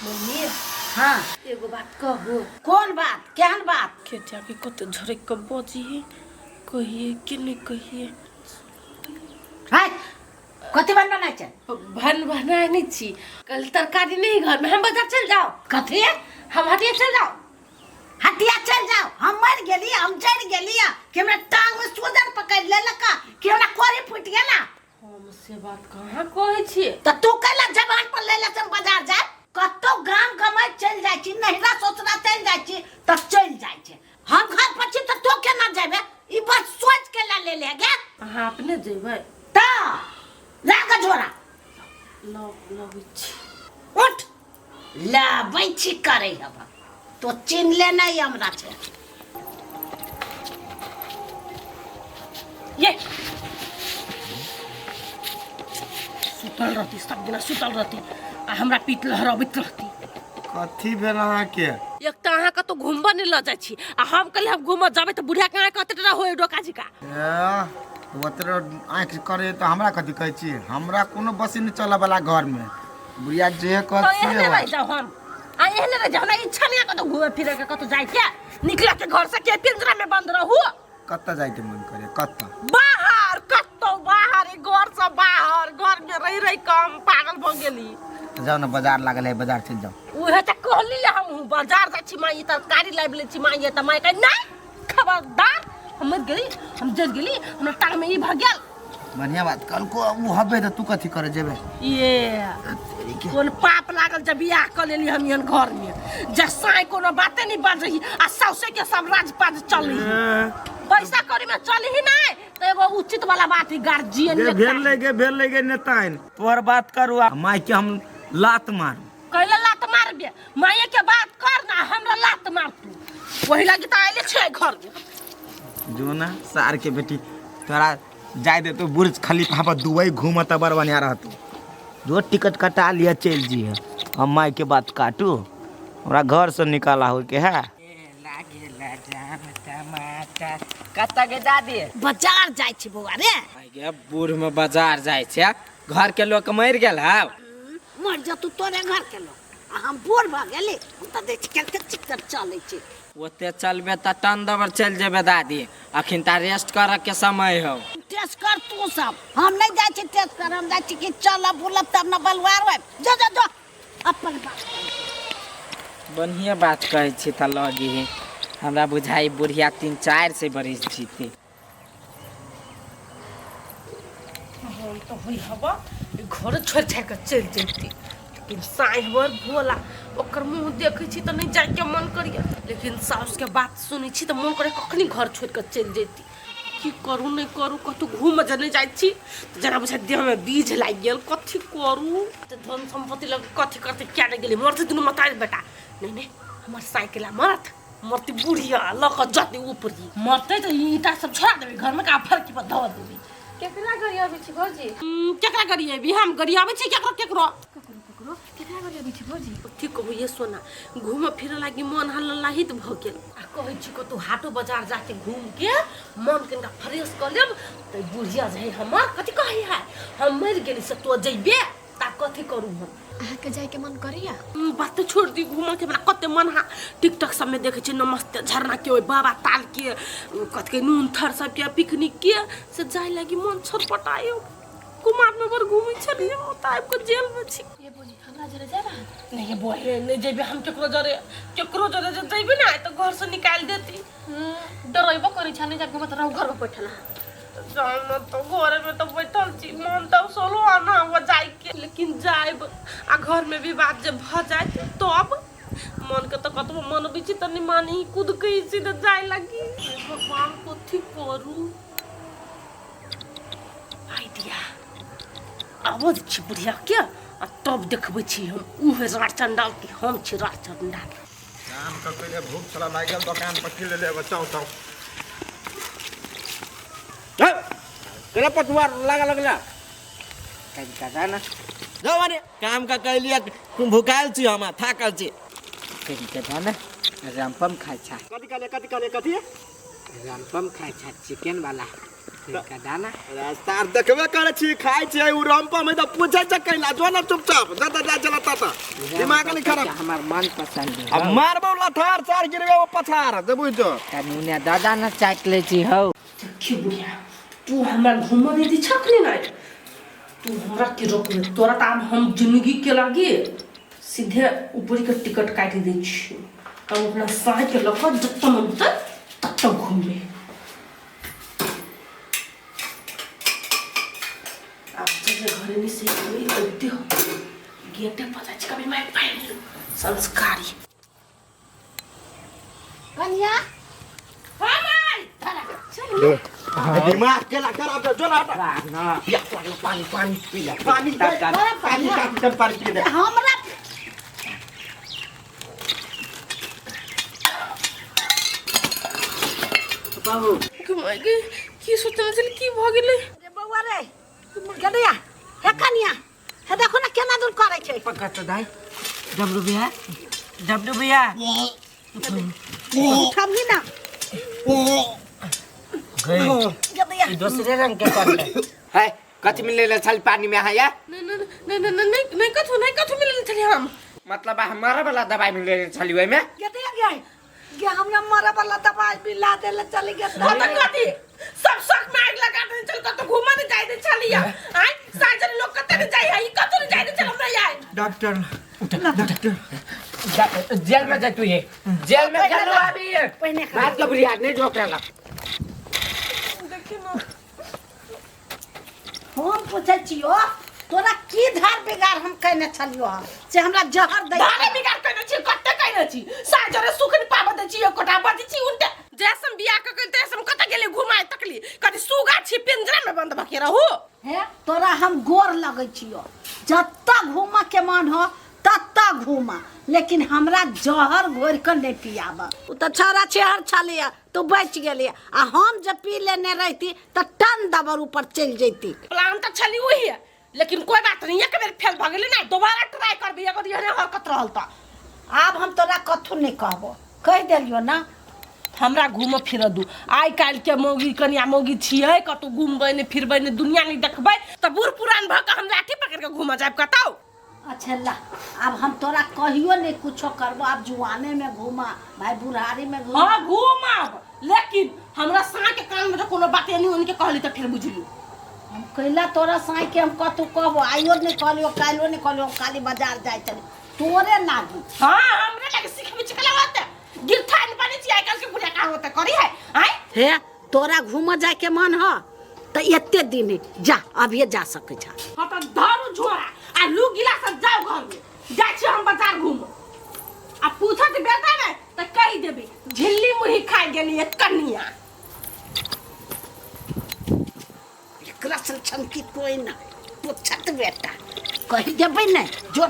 Mummy. हाँ। एगो बात कहू? कोन बात, केहन बात? के जाके कते झरक के बजी कहिए कि नहीं कहिए। है कथी बन बनाइ छै? भन बनाए नहीं छी, कल तरकारी नहीं घर में, हम बाजार चल जाओ। कथी? हम हटिया चल जाओ। हटिया चल जाओ? हम मर गेली, हम जरि गेली कि हमरा टांग में सूजन पकड़ लेलक कि हमरा कोरी फूटि गेला? हम से बात कहाँ कहै छी। तऽ तू कैला जबान पर ले ले हम बाजार जाए? कतौ गाम गमाइ चलि जाइ छी, नहिरा ससुरा चलि जाइ छी तऽ चलि जाइ छी। हम घर पर छी तऽ तू केना जेबे? ई बात सोच के ला ले ले गे। अहाँ अपने जेबै? तऽ लाग झोरा। लबै छी। उठ, लाबै छी करै हब तो चिन्ह ले नहीं हमरा छै। ये सुतल रहती, सब दिना सुतल रहती आ हमरा पीठ लहरबैत रहती। कथी भेल अहाँके? एक तऽ अहाँ कतौ घुमबऽ नहि लऽ जाइ छी आ हम कहली हम घूमऽ जेबै तऽ बुढ़िया के अहाँ कहते रहो होय डोका जी का। ए, ओतरे आँखि करे तऽ हमरा कथी कहै छी? हमरा कोनो बसी नहि चलऽ वाला घरमे, बुढ़िया जे तो कहत से एहने होत। रहि जाउ हम आ एहने रहि जाउ, हमरा इच्छा नहीं है कतौ घूमे फिरे के, कतौ जाय के, निकले के घर से, के पिंजरा में बंद रहू। कतऽ जायके मन करे, कतऽ? बाहर, कतौ बाहर, ई घर से बाहर। घर में रहि रहि के हम पागल भऽ गेली। तऽ जाउ ने, बाजार लागल है, बाजार चलि जाउ। उहे तऽ कहली ले हमहूँ बाजार जाइ छी माई, तरकारी लाबि लै छी माई, तऽ माई कहै नहीं खबरदार, हम मरि गेली, हम जरि गेली, हमरा टांग में ई भऽ गेल। बढ़िया बात कहलको। ओ हबे तऽ तू कथी करे जेबे? ये कोन पाप लागल जब बियाह कऽ लेली हम एहन घर में, जे साँय कोनो बाते नहीं बाजही आ सौसे के सब राज पाज चली, पैसा कौड़ी में चली ही नहीं तो एगो उचित वाला बात ही गार्जियन गे ले भेल ले गे, भेल ले गे नेताइन, तोहर बात करू आ माय के हम लात मारू। कैला लात मारबे? माये के बात कर ना, हमरा लात मार तू, वही लागी तो आइले छे घर में। जो ना सार के बेटी, तोरा जाय दे तो बुर्ज खलीफा पर दुबई घूमत बड़ बढ़िया रहतू। जो टिकट कटा लिया चल जी है, हम माय के बात काटू, हमरा घर से निकाला हो के है। टमाटर कतऽ गे दादी? बाजार जाइ छी बौआ रे। आइ गे बूढ़ में बाजार जाइ छै, घर के लोग मरि गेल है। मर जतू तोरे घर के लोग आ हम बूढ़ भऽ गेली, हम तऽ देख छी कते चिक्कर चलै छी। ओते चलबे तऽ टन दबर चलि जेबे दादी, अखन तऽ रेस्ट करऽ के समय हौ। टेस्ट कर तू सब, हम नहीं जाइ छी टेस्ट कर, हम जाइ छी कि चलब बुलब तब न बलुआर होब। जो जो जो अपन बात कर। बढ़िया बात कहै छी तऽ लऽ गेही, हमरा बुझाइ बुढ़िया 3-4 से बरिस जीती। हम तऽ होइ हबा घर छोड़ि छाड़ि कऽ चलि जैती, लेकिन साँइ हमर भोला, ओकर मुँह देखै छी तऽ नहि जाइके मन करैए, लेकिन साउसके बात सुनै छी तऽ मन करैए कखनी घर छोड़ि कऽ चलि जैती। की करू नहि करू, कतहु घूमऽ जे नहि जाइ छी तऽ जेना बुझाइ देहमे बीज लागि गेल। कथी करू तऽ धन सम्पत्ति लग कथी करतै, किया नहि गेलै मरतै दुनू मतारी बेटा। नहि नहि, हमर साइकिल मरत मरतै बुढ़िया लऽ कऽ जतै ऊपरी मरतै तऽ ईंटा सब छोड़ा देबै घरमे का फरकी पर धऽ देबै। केकरा गरियाबै छी भौजी? केकरा गरियेबी? हम गरियाबै छी केकरो केकरो? ककरो ककरो केकरा गरियाबै छी भौजी? कथी कहू ये सोना, घूमऽ फिरऽ लागी मन हल्लाहित भऽ गेल आ कहै छी कतहु हाटो बाजार जाके घूम के मन कनिका फ्रेश कऽ लेब तऽ बुढ़िया जे है हमर कथी कहै है, हम मरि गेली से तो जइबे ता कथी करू हम? अहाँके जायके मन करैया? बात तऽ छोड़ि दी, घूमऽ के हमरा कते मन हा। टिकटॉक सबमे देखै छियै नमस्ते झरना के, ओहि बाबा ताल के, कथी के नून थर सबके पिकनिक के, से जाय लागी मन छटपटायो। कुमार में बड़ घूमै छलियै, ओतऽ आबि कऽ जेल में छी। ये भौजी, हमरा जरे जायब अहाँ? नहीं बोले नहीं जेबे हम केकरो जरे, केकरो जरे जे जेबे ना तऽ घर से निकालि देती। डरेबो करै छै, नहीं जाब घूमत रहू घर में बैठल अहाँ। जाउ न तऽ घरे में तऽ बैठल छी, मन तऽ सोलो आना हुआ जाय के, लेकिन जायब आ घर में भी बात जे भऽ जायत तब मन के तऽ कतबो मनबै छी तऽ नहि मानी, कूद के सीधे जाय लगी। हे भगवान, कथी करू? आइडिया आबऽ दै छी बुढ़िया के आ तब देखबै छी हम उहे राड़ चंडाल के, हम छी राड़ चंडाल। काम के पहिले भूख छला लागि गेल, दोकान पर की लेले एगो चाउ चाउ। केला पटुआ लगा लगला कहीं ना जाओ माने काम का कह लिया, तुम भुखायल छी, हम थाकल छी, कहीं के जाना रमपम खाइ छा। कथी कहले, कथी कहले, कथी? रमपम खाइ छा, चिकन वाला। दाना रास्ता आर देखबे करै छी, खाइ छी उ रंपा में त पूछै छै कैला जो ना चुपचाप जा जा चला ता दिमाग नहीं खराब। हमार मन पसंद है। अब मारबो लथार चार गिरबे ओ पछार जे बुझ जो। तनी दादा ना चाट ले छी हौ। देखी बुढ़िया तू हमरा घूमऽ नहीं दी छक नहीं तू हमरा के रोकबे तोरा त आब हम जिंदगी के लागी सीधे ऊपर के टिकट काटि दै छी। हम अपना साँय के लऽ कऽ जतऽ मन होतै ततऽ घूमबै। आब जे घरे नहीं से अइते हो गेटे पर जाइ छी कभी माइक पानि संस्कारी कनिया हाँ माई दिमाग केला खराब जो ना हटा पिया पानी पानी पी ले पानी पानी पानी पानी पी ले हमरा बाबू की सोचने छल की भ गेलै रे बौआ रे गदैया हे कनिया हे देखो ना केना दूर करै छै। पकड़ तो दाई डब्लू भैया डब्लू भैया उठबही ना गई गदैया दूसरे रंग के कर है कथि मिले ले छल पानी में है या नहीं नहीं नहीं नहीं नहीं नहीं कथु नहीं कथु मिलल छली हम मतलब हमारा वाला दवाई मिले ले छली ओइ में गदैया गे गे हमरा मरे वाला दवाई मिला देले चली गेल। कत कथि सब शौक में आग लगा देने चल कत घूमऽ नहीं जाय दे छलिया आय साजन लोग कत नहीं जाय है ई कत नहीं जाय दे चल हमरा जाय। डॉक्टर जेल में जा तू ये जेल में चलो अभी पहिने बात के बुढ़िया नहीं रोक रहा। देखी ना हम पूछै छियो तोरा की धार बेगार हम कहने छलियो हँ से हमरा जहर दै। धारे बिगाड़ कहने छी कते कहने छी साजरे सुख नहीं पाबऽ दै छी एकोटा बजै छी उनटे जैसन बियाह क गेल तैसन कत गेली घुमाय तकली कथि सुगा छी पिंजरा में बंद भके रहू। हे तोरा हम गोर लगै छियो जतऽ घूमऽ के मन हो ततऽ घूमऽ लेकिन हमरा जहर घोरि कऽ नहि पियाबऽ। ओ तऽ छौड़ा छेहर छलैया तू बचि गेली आ हम जे पी लेने रहिती तऽ टन दबर ऊपर चलि जैती। प्लान तऽ छली वही लेकिन कोई बात नहीं एक बेर फेल भऽ गेली ना दोबारा ट्राई करबी अगर एहने हरकत रहल तऽ। आब हम तोरा कथू नहीं कहबो कहि देलियो ना। हमरा घूमऽ फिरऽ दू आइ काल्हि के मौगी कनिया मौगी छियै कतौ घूमबै नहि फिरबै नहि दुनिया नहि देखबै तऽ बूढ़ पुरान भऽ कऽ हम लाठी पकड़ि कऽ घूमऽ जायब कतौ। अच्छा ला अब हम तोरा कहियो नहीं कुछो करबो अब जुआने में घूमा भाई बुढ़ारी में घूमा। हाँ घूमब लेकिन हमरा साँय के कान में तो कोनो बात एनी ओनी के कहली तऽ फेर बुझलू। हम कैला तोरा साँय के हम कतौ कहबो आइयो नहीं कहलियो काल्हियो नहीं कहलियो काली बाजार जाय चली तोरे लागी। हाँ हमरे लागी सीख में चिकला होते गिरथान बने छी आइ काल्हि के बुढ़िया का होते करी है आइ। हे तोरा घूमऽ जाय के मन ह तऽ एते दिन है जा अभिये जा सकै छ। हाँ तऽ धरू झोरा आ लू गिलास जाओ घर में जाइ छी हम बाजार घूम आ पूछत बेटा ने तऽ कहि देबी झिल्ली मुरही खाइ गेली कनिया। एकरा सन छनकी कोई ना पूछत बेटा कहि देबै ने जो